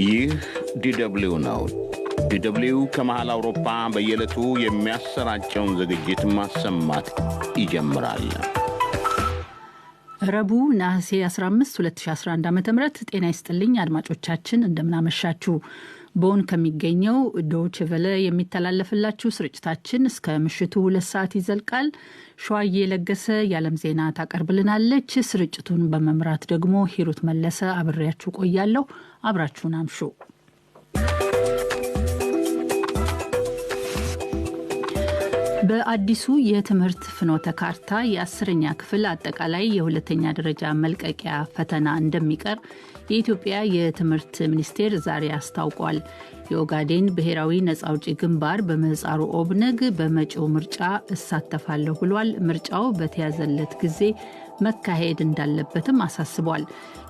ይህ ዲደብሊው ነው። ዲደብሊው ከመሃል አውሮፓ በየዕለቱ የሚያሰራጨውን ዝግጅት ማሰማት ይጀምራል። ረቡዕ ነሐሴ 15 2011 ዓ ም ጤና ይስጥልኝ አድማጮቻችን፣ እንደምናመሻችሁ። ቦን ከሚገኘው ዶች ቨለ የሚተላለፍላችሁ ስርጭታችን እስከ ምሽቱ 2 ሰዓት ይዘልቃል። ሸዋዬ ለገሰ የዓለም ዜና ታቀርብልናለች። ስርጭቱን በመምራት ደግሞ ሂሩት መለሰ አብሬያችሁ ቆያለሁ። አብራችሁን አምሹ። በአዲሱ የትምህርት ፍኖተ ካርታ የ10ኛ ክፍል አጠቃላይ የሁለተኛ ደረጃ መልቀቂያ ፈተና እንደሚቀር የኢትዮጵያ የትምህርት ሚኒስቴር ዛሬ አስታውቋል። የኦጋዴን ብሔራዊ ነጻ አውጪ ግንባር በምህጻሩ ኦብነግ በመጪው ምርጫ እሳተፋለሁ ብሏል። ምርጫው በተያዘለት ጊዜ መካሄድ እንዳለበትም አሳስቧል።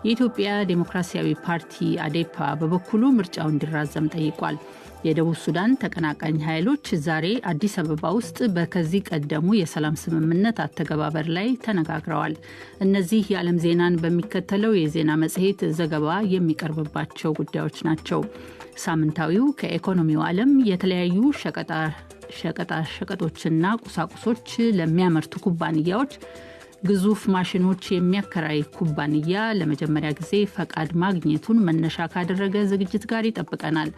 የኢትዮጵያ ዴሞክራሲያዊ ፓርቲ አዴፓ በበኩሉ ምርጫው እንዲራዘም ጠይቋል። የደቡብ ሱዳን ተቀናቃኝ ኃይሎች ዛሬ አዲስ አበባ ውስጥ በከዚህ ቀደሙ የሰላም ስምምነት አተገባበር ላይ ተነጋግረዋል። እነዚህ የዓለም ዜናን በሚከተለው የዜና መጽሔት ዘገባ የሚቀርብባቸው ጉዳዮች ናቸው። ሳምንታዊው ከኢኮኖሚው ዓለም የተለያዩ ሸቀጣ ሸቀጦችና ቁሳቁሶች ለሚያመርቱ ኩባንያዎች ግዙፍ ማሽኖች የሚያከራይ ኩባንያ ለመጀመሪያ ጊዜ ፈቃድ ማግኘቱን መነሻ ካደረገ ዝግጅት ጋር ይጠብቀናል።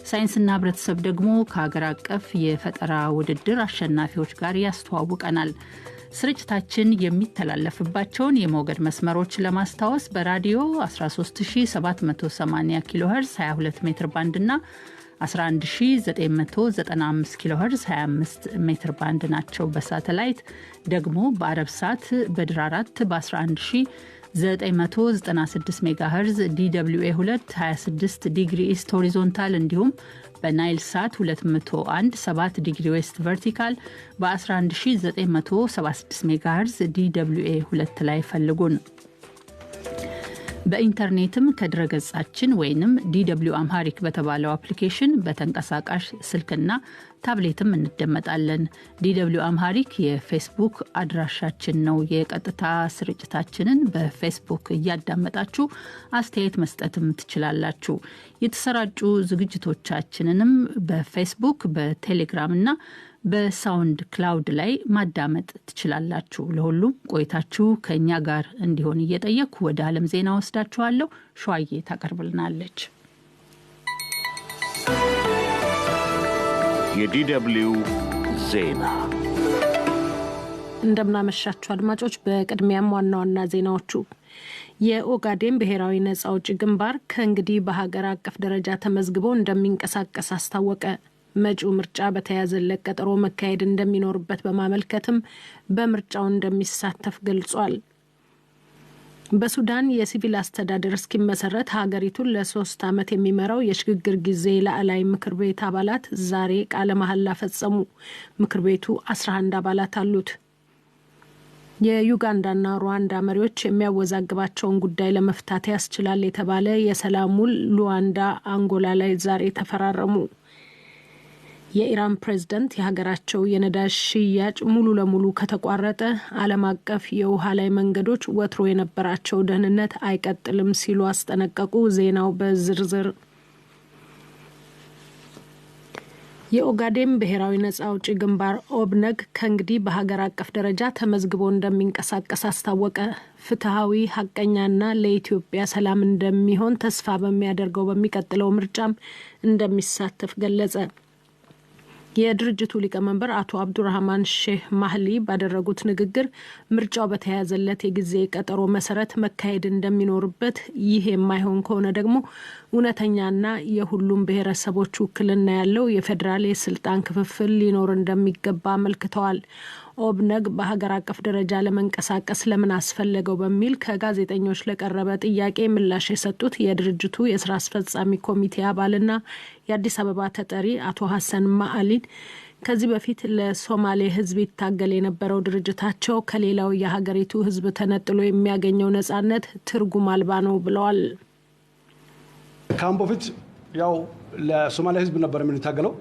ሳይንስና ሕብረተሰብ ደግሞ ከሀገር አቀፍ የፈጠራ ውድድር አሸናፊዎች ጋር ያስተዋውቀናል። ስርጭታችን የሚተላለፍባቸውን የሞገድ መስመሮች ለማስታወስ በራዲዮ 13780 ኪሎ ሄርዝ 22 ሜትር ባንድ እና 11995 ኪሎ ሄርዝ 25 ሜትር ባንድ ናቸው። በሳተላይት ደግሞ በአረብ ሳት በድር 4 በ11996 ሜጋ ሄርዝ DWA 2 26 degree east horizontal እንዲሁም በናይል ሳት 201 7 degree west vertical በ11976 ሜጋ ሄርዝ DWA 2 ላይ ፈልጉን። በኢንተርኔትም ከድረገጻችን ወይንም DW Amharic በተባለው አፕሊኬሽን በተንቀሳቃሽ ስልክና ታብሌትም እንደመጣለን። DW Amharic የፌስቡክ አድራሻችን ነው። የቀጥታ ስርጭታችንን በፌስቡክ እያዳመጣችሁ አስተያየት መስጠትም ትችላላችሁ። የተሰራጩ ዝግጅቶቻችንንም በፌስቡክ፣ በቴሌግራም እና በ SoundCloud ላይ ማዳመጥ ትችላላችሁ። ለሁሉም ቆይታችሁ ከእኛ ጋር እንዲሆን እየጠየቅኩ ወደ ዓለም ዜና ወስዳችኋለሁ። ሸዋዬ ታቀርብልናለች። የ DW ዜና። እንደምናመሻችሁ አድማጮች፣ በቅድሚያም ዋና ዋና ዜናዎቹ፦ የኦጋዴን ብሔራዊ ነጻ አውጪ ግንባር ከእንግዲህ በሀገር አቀፍ ደረጃ ተመዝግቦ እንደሚንቀሳቀስ አስታወቀ። መጪው ምርጫ በተያዘለት ቀጠሮ መካሄድ እንደሚኖርበት በማመልከትም በምርጫው እንደሚሳተፍ ገልጿል። በሱዳን የሲቪል አስተዳደር እስኪመሰረት ሀገሪቱን ለ3 ዓመት የሚመራው የሽግግር ጊዜ ላዕላይ ምክር ቤት አባላት ዛሬ ቃለ መሐላ ፈጸሙ። ምክር ቤቱ 11 አባላት አሉት። የዩጋንዳና ሩዋንዳ መሪዎች የሚያወዛግባቸውን ጉዳይ ለመፍታት ያስችላል የተባለ የሰላም ውል ሉዋንዳ አንጎላ ላይ ዛሬ ተፈራረሙ። የኢራን ፕሬዝደንት የሀገራቸው የነዳጅ ሽያጭ ሙሉ ለሙሉ ከተቋረጠ ዓለም አቀፍ የውሃ ላይ መንገዶች ወትሮ የነበራቸው ደህንነት አይቀጥልም ሲሉ አስጠነቀቁ። ዜናው በዝርዝር። የኦጋዴን ብሔራዊ ነጻ አውጪ ግንባር ኦብነግ ከእንግዲህ በሀገር አቀፍ ደረጃ ተመዝግቦ እንደሚንቀሳቀስ አስታወቀ። ፍትሐዊ፣ ሀቀኛና ለኢትዮጵያ ሰላም እንደሚሆን ተስፋ በሚያደርገው በሚቀጥለው ምርጫም እንደሚሳተፍ ገለጸ። የድርጅቱ ሊቀመንበር አቶ አብዱራህማን ሼህ ማህሊ ባደረጉት ንግግር ምርጫው በተያያዘለት የጊዜ ቀጠሮ መሰረት መካሄድ እንደሚኖርበት፣ ይህ የማይሆን ከሆነ ደግሞ እውነተኛና የሁሉም ብሔረሰቦች ውክልና ያለው የፌዴራል የስልጣን ክፍፍል ሊኖር እንደሚገባ አመልክተዋል። ኦብነግ በሀገር አቀፍ ደረጃ ለመንቀሳቀስ ለምን አስፈለገው በሚል ከጋዜጠኞች ለቀረበ ጥያቄ ምላሽ የሰጡት የድርጅቱ የስራ አስፈጻሚ ኮሚቴ አባልና የአዲስ አበባ ተጠሪ አቶ ሀሰን ማአሊን ከዚህ በፊት ለሶማሌ ሕዝብ ይታገል የነበረው ድርጅታቸው ከሌላው የሀገሪቱ ሕዝብ ተነጥሎ የሚያገኘው ነጻነት ትርጉም አልባ ነው ብለዋል። ከአሁን በፊት ያው ለሶማሌ ሕዝብ ነበር የምንታገለው።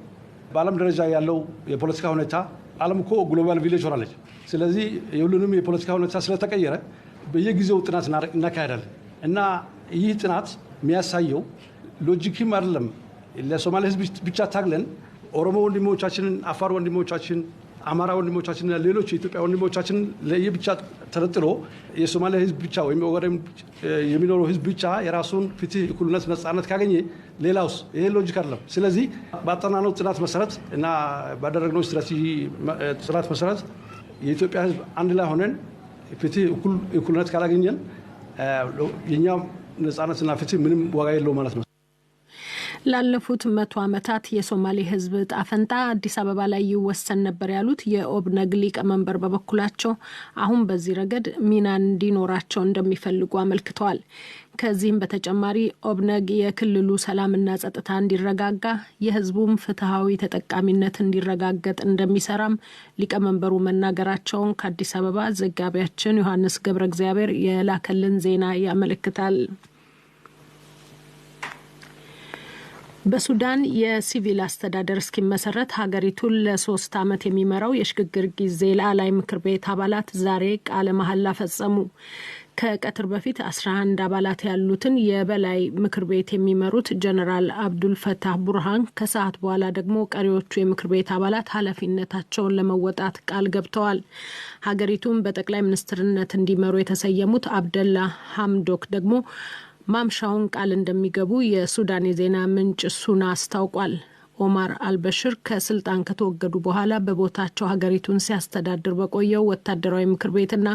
በዓለም ደረጃ ያለው የፖለቲካ ሁኔታ፣ ዓለም እኮ global village ሆናለች። ስለዚህ የሁሉንም የፖለቲካ ሁኔታ ስለተቀየረ በየጊዜው ጥናት እናካሄዳለን እና ይህ ጥናት የሚያሳየው Logic ም አይደለም። ለሶማሌ ህዝብ ብቻ ታግለን ኦሮሞ ወንድሞቻችንን፣ አፋር ወንድሞቻችን፣ አማራ ወንድሞቻችንና ሌሎች የኢትዮጵያ ወንድሞቻችን ለየብቻ ተነጥሎ የሶማሌ ህዝብ ብቻ ወይም ኦጋዴን የሚኖረው ህዝብ ብቻ የራሱን ፍትህ፣ እኩልነት፣ ነጻነት ካገኘ ሌላውስ? ይሄ logic አይደለም። ስለዚህ ባጠናነው ጥናት መሰረት እና ባደረግነው ስትራቴጂ ጥናት መሰረት የኢትዮጵያ ህዝብ አንድ ላይ ሆነን ፍትህ፣ እኩልነት ካላገኘን የኛ ነጻነትና ፍትህ ምንም ዋጋ የለው ማለት ነው። ላለፉት 100 ዓመታት የሶማሌ ህዝብ ዕጣ ፈንታ አዲስ አበባ ላይ ይወሰን ነበር ያሉት የኦብነግ ሊቀመንበር በበኩላቸው አሁን በዚህ ረገድ ሚና እንዲኖራቸው እንደሚፈልጉ አመልክተዋል። ከዚህም በተጨማሪ ኦብነግ የክልሉ ሰላምና ጸጥታ እንዲረጋጋ የህዝቡም ፍትሐዊ ተጠቃሚነት እንዲረጋገጥ እንደሚሰራም ሊቀመንበሩ መናገራቸውን ከአዲስ አበባ ዘጋቢያችን ዮሐንስ ገብረ እግዚአብሔር የላከልን ዜና ያመለክታል። በሱዳን የሲቪል አስተዳደር እስኪመሰረት ሀገሪቱን ለ3 ዓመት የሚመራው የሽግግር ጊዜ ላዕላይ ምክር ቤት አባላት ዛሬ ቃለ መሐላ ፈጸሙ። ከቀትር በፊት 11 አባላት ያሉትን የበላይ ምክር ቤት የሚመሩት ጀነራል አብዱል ፈታህ ቡርሃን ከሰዓት በኋላ ደግሞ ቀሪዎቹ የምክር ቤት አባላት ኃላፊነታቸውን ለመወጣት ቃል ገብተዋል። ሀገሪቱን በጠቅላይ ሚኒስትርነት እንዲመሩ የተሰየሙት አብደላ ሀምዶክ ደግሞ ማምሻውን ቃል እንደሚገቡ የሱዳን የዜና ምንጭ ሱና አስታውቋል። ኦማር አልበሽር ከስልጣን ከተወገዱ በኋላ በቦታቸው ሀገሪቱን ሲያስተዳድር በቆየው ወታደራዊ ምክር ቤትና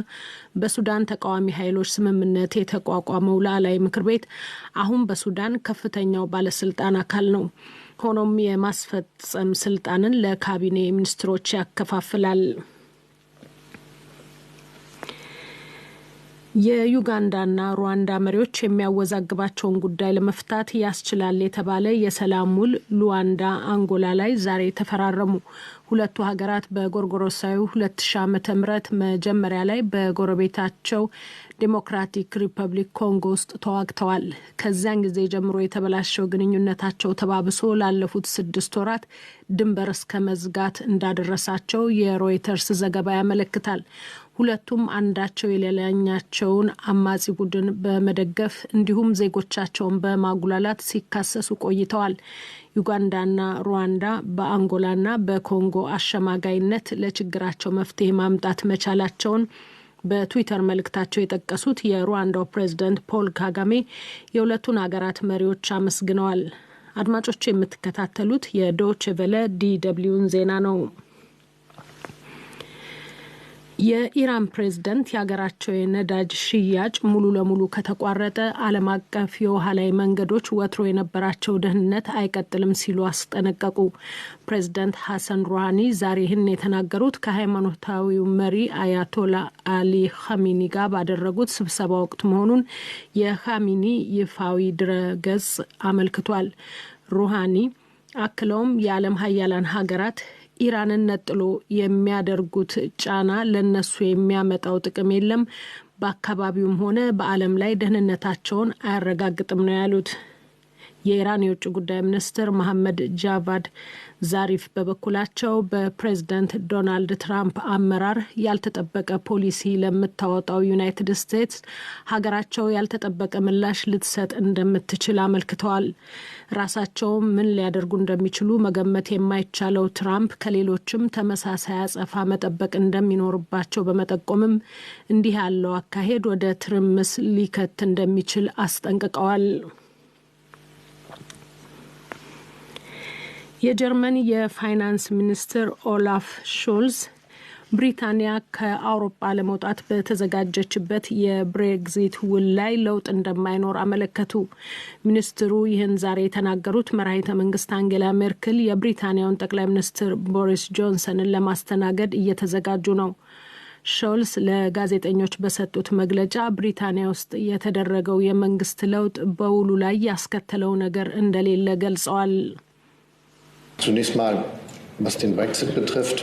በሱዳን ተቃዋሚ ኃይሎች ስምምነት የተቋቋመው ላዕላይ ምክር ቤት አሁን በሱዳን ከፍተኛው ባለስልጣን አካል ነው። ሆኖም የማስፈጸም ስልጣንን ለካቢኔ ሚኒስትሮች ያከፋፍላል። የዩጋንዳና ሩዋንዳ መሪዎች የሚያወዛግባቸውን ጉዳይ ለመፍታት ያስችላል የተባለ የሰላም ውል ሉዋንዳ አንጎላ ላይ ዛሬ ተፈራረሙ። ሁለቱ ሀገራት በጎርጎሮሳዊ 2000 ዓመተ ምህረት መጀመሪያ ላይ በጎረቤታቸው ዴሞክራቲክ ሪፐብሊክ ኮንጎ ውስጥ ተዋግተዋል። ከዚያን ጊዜ ጀምሮ የተበላሸው ግንኙነታቸው ተባብሶ ላለፉት 6 ወራት ድንበር እስከ መዝጋት እንዳደረሳቸው የሮይተርስ ዘገባ ያመለክታል። ሁለቱም አንዳቸው የሌላኛቸውን አማጺ ቡድን በመደገፍ እንዲሁም ዜጎቻቸውን በማጉላላት ሲካሰሱ ቆይተዋል። ዩጋንዳና ሩዋንዳ በአንጎላና በኮንጎ አሸማጋይነት ለችግራቸው መፍትሄ ማምጣት መቻላቸውን በትዊተር መልእክታቸው የጠቀሱት የሩዋንዳው ፕሬዝዳንት ፖል ካጋሜ የሁለቱን ሀገራት መሪዎች አመስግነዋል። አድማጮች የምትከታተሉት የዶይቼ ቬለ ዲደብሊውን ዜና ነው። የኢራን ፕሬዝዳንት የሀገራቸው የነዳጅ ሽያጭ ሙሉ ለሙሉ ከተቋረጠ ዓለም አቀፍ የውሃ ላይ መንገዶች ወትሮ የነበራቸው ደህንነት አይቀጥልም ሲሉ አስጠነቀቁ። ፕሬዝዳንት ሐሰን ሩሃኒ ዛሬ ይህን የተናገሩት ከሃይማኖታዊው መሪ አያቶላ አሊ ኻሚኒ ጋር ባደረጉት ስብሰባ ወቅት መሆኑን የኻሚኒ ይፋዊ ድረገጽ አመልክቷል። ሩሃኒ አክለውም የዓለም ሀያላን ሀገራት ኢራንን ነጥሎ የሚያደርጉት ጫና ለነሱ የሚያመጣው ጥቅም የለም፣ በአካባቢውም ሆነ በዓለም ላይ ደህንነታቸውን አያረጋግጥም ነው ያሉት። የኢራን የውጭ ጉዳይ ሚኒስትር መሐመድ ጃቫድ ዛሪፍ በበኩላቸው በፕሬዝዳንት ዶናልድ ትራምፕ አመራር ያልተጠበቀ ፖሊሲ ለምታወጣው ዩናይትድ ስቴትስ ሀገራቸው ያልተጠበቀ ምላሽ ልትሰጥ እንደምትችል አመልክተዋል። ራሳቸው ምን ሊያደርጉ እንደሚችሉ መገመት የማይቻለው ትራምፕ ከሌሎችም ተመሳሳይ አጸፋ መጠበቅ እንደሚኖርባቸው በመጠቆምም እንዲህ ያለው አካሄድ ወደ ትርምስ ሊከት እንደሚችል አስጠንቅቀዋል። የጀርመን የፋይናንስ ሚኒስትር ኦላፍ ሾልዝ ብሪታንያ ከአውሮፓ ለመውጣት በተዘጋጀችበት የብሬግዚት ውል ላይ ለውጥ እንደማይኖር አመለከቱ። ሚኒስትሩ ይህን ዛሬ የተናገሩት መራሂተ መንግስት አንጌላ ሜርክል የብሪታንያውን ጠቅላይ ሚኒስትር ቦሪስ ጆንሰንን ለማስተናገድ እየተዘጋጁ ነው። ሾልስ ለጋዜጠኞች በሰጡት መግለጫ ብሪታንያ ውስጥ የተደረገው የመንግስት ለውጥ በውሉ ላይ ያስከተለው ነገር እንደሌለ ገልጸዋል። Zunächst mal, was den Brexit betrifft,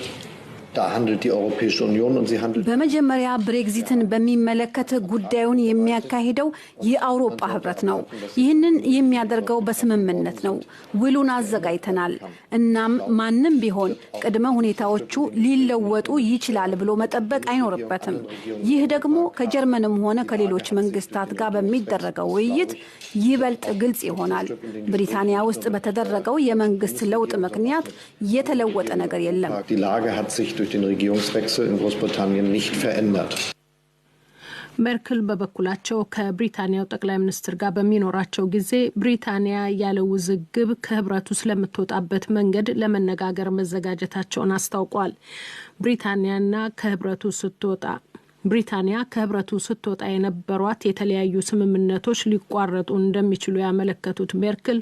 በመጀመሪያ ብሬግዚትን በሚመለከት ጉዳዩን የሚያካሂደው የአውሮፓ ህብረት ነው። ይህንን የሚያደርገው በስምምነት ነው። ውሉን አዘጋጅተናል። እናም ማንም ቢሆን ቅድመ ሁኔታዎቹ ሊለወጡ ይችላል ብሎ መጠበቅ አይኖርበትም። ይህ ደግሞ ከጀርመንም ሆነ ከሌሎች መንግስታት ጋር በሚደረገው ውይይት ይበልጥ ግልጽ ይሆናል። ብሪታንያ ውስጥ በተደረገው የመንግስት ለውጥ ምክንያት የተለወጠ ነገር የለም። sich durch den Regierungswechsel in Großbritannien nicht verändert. ሜርክል በበኩላቸው ከብሪታንያው ጠቅላይ ሚኒስትር ጋር በሚኖራቸው ጊዜ ብሪታንያ ያለ ውዝግብ ከህብረቱ ስለምትወጣበት መንገድ ለመነጋገር መዘጋጀታቸውን አስታውቋል። ብሪታንያ ከህብረቱ ስትወጣ የነበሯት የተለያዩ ስምምነቶች ሊቋረጡ እንደሚችሉ ያመለከቱት ሜርክል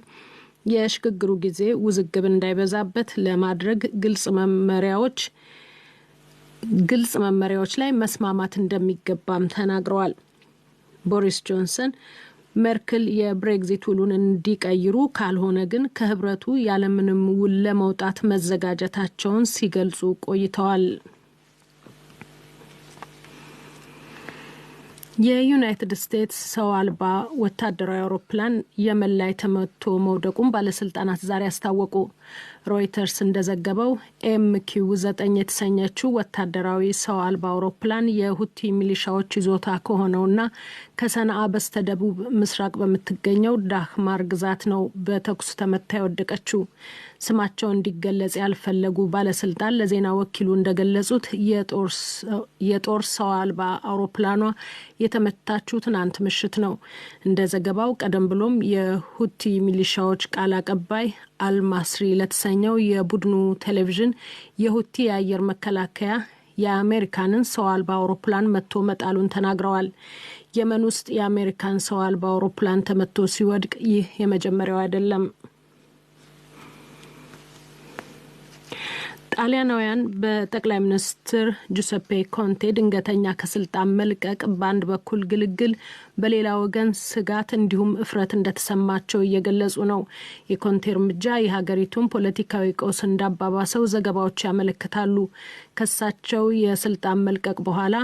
የሽግግሩ ጊዜ ውዝግብ እንዳይበዛበት ለማድረግ ግልጽ መመሪያዎች ላይ መስማማት እንደሚገባም ተናግረዋል። ቦሪስ ጆንሰን ሜርክል የብሬግዚት ውሉን እንዲቀይሩ ካልሆነ ግን ከህብረቱ ያለምንም ውል ለመውጣት መዘጋጀታቸውን ሲገልጹ ቆይተዋል። የዩናይትድ ስቴትስ ሰው አልባ ወታደራዊ አውሮፕላን የመን ላይ ተመቶ መውደቁን ባለስልጣናት ዛሬ አስታወቁ። ሮይተርስ እንደዘገበው MQ-9 የተሰኘችው ወታደራዊ ሰው አልባ አውሮፕላን የሁቲ ሚሊሻዎች ይዞታ ከሆነውና ከሰንዓ በስተደቡብ ምስራቅ በምትገኘው ዳህማር ግዛት ነው በተኩስ ተመታ የወደቀችው። ስማቸው እንዲገለጽ ያልፈለጉ ባለስልጣን ለዜና ወኪሉ እንደገለጹት የጦር ሰው አልባ አውሮፕላኗ የተመታችው ትናንት ምሽት ነው። እንደ ዘገባው ቀደም ብሎም የሁቲ ሚሊሻዎች ቃል አቀባይ አልማስሪ ለተሰኘው የቡድኑ ቴሌቪዥን የሁቲ የአየር መከላከያ የአሜሪካንን ሰው አልባ አውሮፕላን መትቶ መጣሉን ተናግረዋል። የመን ውስጥ የአሜሪካን ሰው አልባ አውሮፕላን ተመቶ ሲወድቅ ይህ የመጀመሪያው አይደለም። ጣሊያናውያን በጠቅላይ ሚኒስትር ጁሴፔ ኮንቴ ድንገተኛ ከስልጣን መልቀቅ በአንድ በኩል ግልግል፣ በሌላ ወገን ስጋት እንዲሁም እፍረት እንደተሰማቸው እየገለጹ ነው። የኮንቴ እርምጃ የሀገሪቱን ፖለቲካዊ ቀውስ እንዳባባሰው ዘገባዎች ያመለክታሉ። ከሳቸው የስልጣን መልቀቅ በኋላ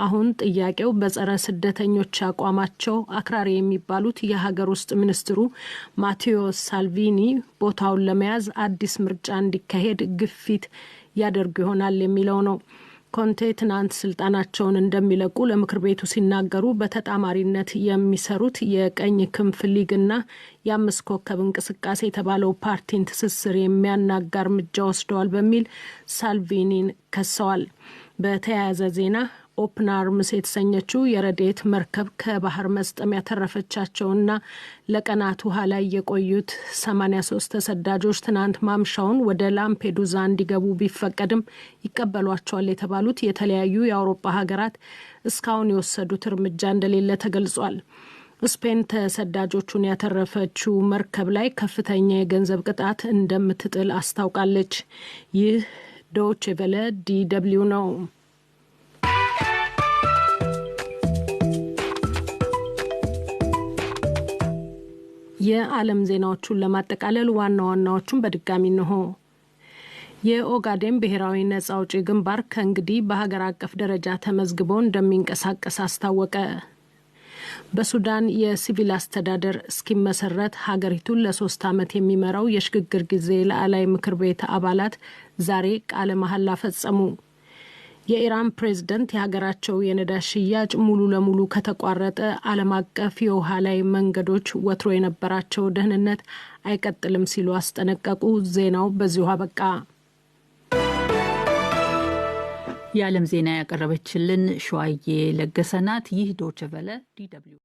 አሁን ጥያቄው በጸረ ስደተኞች አቋማቸው አክራሪ የሚባሉት የሀገር ውስጥ ሚኒስትሩ ማቴዎ ሳልቪኒ ቦታውን ለመያዝ አዲስ ምርጫ እንዲካሄድ ግፊት ያደርጉ ይሆናል የሚለው ነው። ኮንቴ ትናንት ስልጣናቸውን እንደሚለቁ ለምክር ቤቱ ሲናገሩ በተጣማሪነት የሚሰሩት የቀኝ ክንፍ ሊግና የአምስት ኮከብ እንቅስቃሴ የተባለው ፓርቲን ትስስር የሚያናጋ እርምጃ ወስደዋል በሚል ሳልቪኒን ከሰዋል። በተያያዘ ዜና ኦፕን አርምስ የተሰኘችው የረድኤት መርከብ ከባህር መስጠም ያተረፈቻቸውና ለቀናት ውሃ ላይ የቆዩት 83 ተሰዳጆች ትናንት ማምሻውን ወደ ላምፔዱዛ እንዲገቡ ቢፈቀድም ይቀበሏቸዋል የተባሉት የተለያዩ የአውሮፓ ሀገራት እስካሁን የወሰዱት እርምጃ እንደሌለ ተገልጿል። ስፔን ተሰዳጆቹን ያተረፈችው መርከብ ላይ ከፍተኛ የገንዘብ ቅጣት እንደምትጥል አስታውቃለች። ይህ ዶይቼ ቬለ DW ነው። የዓለም ዜናዎቹን ለማጠቃለል ዋና ዋናዎቹን በድጋሚ እንሆ። የኦጋዴን ብሔራዊ ነጻ አውጪ ግንባር ከእንግዲህ በሀገር አቀፍ ደረጃ ተመዝግቦ እንደሚንቀሳቀስ አስታወቀ። በሱዳን የሲቪል አስተዳደር እስኪመሰረት ሀገሪቱን ለ3 ዓመት የሚመራው የሽግግር ጊዜ ላዕላይ ምክር ቤት አባላት ዛሬ ቃለ መሐላ ፈጸሙ። የኢራን ፕሬዝደንት የሀገራቸው የነዳጅ ሽያጭ ሙሉ ለሙሉ ከተቋረጠ ዓለም አቀፍ የውሃ ላይ መንገዶች ወትሮ የነበራቸው ደህንነት አይቀጥልም ሲሉ አስጠነቀቁ። ዜናው በዚሁ አበቃ። የዓለም ዜና ያቀረበችልን ሸዋዬ ለገሰናት። ይህ ዶይቼ ቬለ DW ነው።